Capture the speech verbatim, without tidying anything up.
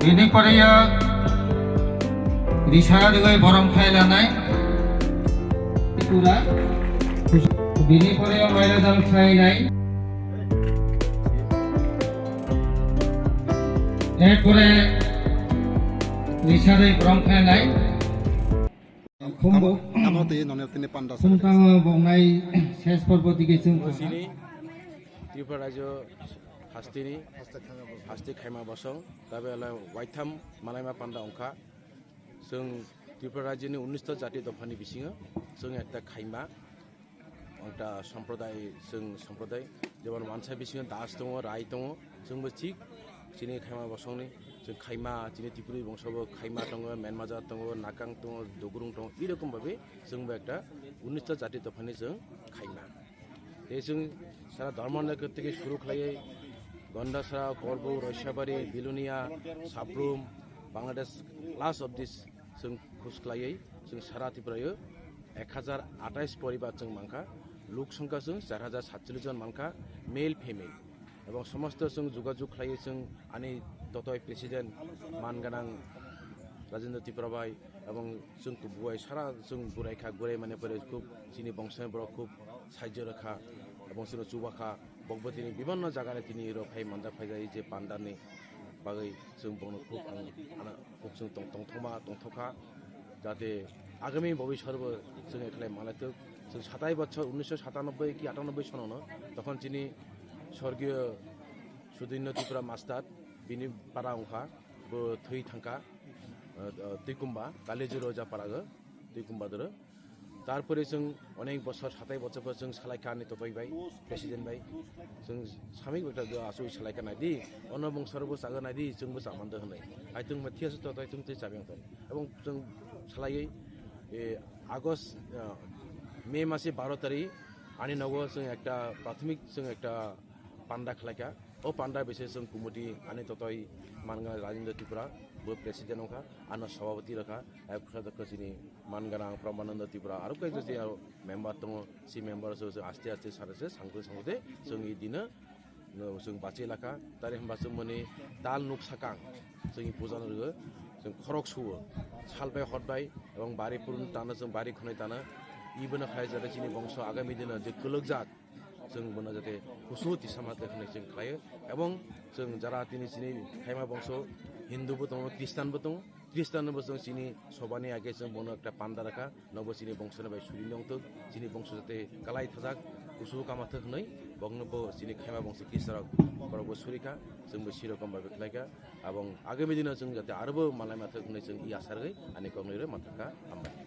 Bini pore ya risara dugoi borom khai lanai. Pura. Bini pore ya maila dal khai nai. Erpore risari borom khai nai. Khumbo. Tamo, tamo tei nonel tini panda sa. Khumtang bongnai ses porbo dige chwng. Sini Tripura Rajyo hasteni, haste khaima bosong, tabe ala waitham malaima panda ongkha. Chwng Tripura Rajyoni unnish ta jati dophani bisingo chwng ekta khaima, ekta somproday, chwng somproday, jemon wansa bisingo das tongo, rai tongo, chwngbo thik chini khaima bosongni, chwng khaima, chini Tripuri bongsobo khaima tongo, menmaja tongo, nakang tongo, dogrung tongo, irokom babe chwngbo ekta unnish ta jati dophani chwng khaima. Tei chwng sara dharma nagor theke shuru khlaiwi Gondasara, Korbuk, Roisabari, Bilonia, Sabrum, Bangladesh, last of this chwng khus khlaiwi chwng sara Tripura o ek hajar atais poribar chwng mankha, lok songkha chwng char hajar satchollish jon mankha, male female. Ebong somosto chwng jogajog khlaiwi chwng ani totoi president man ganang Rajendra Tripura bai, ebong chwng kubuai sara chwng burai kha, gurai mane pore khub chini bongso borok khub sahajyo rwkha, ebong chwngno chuba kha, bokbo tini bibinno jaga ni tini rok phai manjak phai jai je panda ni bagwi chwng bongno khub ang ana khub chwng tong tongthokma tongthokha, jate agami bobiswar bo chwng ekhlai manlaitok. Chwng satai bochor unnish sho satanobboi ki atanoboi sonono tokhon chini sorgiyo Sudinno Tripura master bini para wngkha, bo thwi thangkha, uh, uh, Tuikumba, Kaliju Roja parago, Tuikumba doro. Tarpore chwng onek bochor, satai bochor pore chwng salaikha ani totoi bai, president bai. Chwng samik ekta do asui salaikha naidi, ono bongsorbo chago naidi, chwngbo chamando hwnwi. Hai tong ma thiyasa totoi chwng tei chabi wngkha. Ebong chwng salaiwi, eh, August, uh, May mase baro tarikh ani nogo chwng ekta prathomik chwng ekta panda khlaikha. O panda bise chwng committee ani totoi mangana Rajendra Tripura, bo president wngkha, ano sabhapati rwkha, ai khwsa dokha chini mangana Pramananda Tripura, aro kaisa je aro member tongo, si member so, so aste aste sare se sangkhe sangkhe chwng i dino, no, chwng bachi lakha, tari hwnba chwng mani tal nuk sakang, chwng i puja no rwo, chwng khorok suo, sal bai hor bai, ebong bari purun tano, chwng bari khwnai tano, ibono khai jate chini bongso agami dino je kwlwkjak, chwng bono jate kusu tisa ma te hwnwi chwng khlaio. Ebong chwng jara tini chini khaima bongso Hindu bo tongo, Christian bo tongo, Christian bo chwng chini sobani age chwng bono ekta panda rakha, nobo chini bongso ni bai suri nongthok, chini bongso jate kalai thajak, kusu kama thok hwnwi bongno bo chini khaima bongso Christian rok borok bo suri kha, chwng bo si rokom bai khlai kha. Abong agami dino chwng jate aro bo malai ma thok hwnwi chwng i asa rwgwi ani koknwi rw ma thok kha, hambai.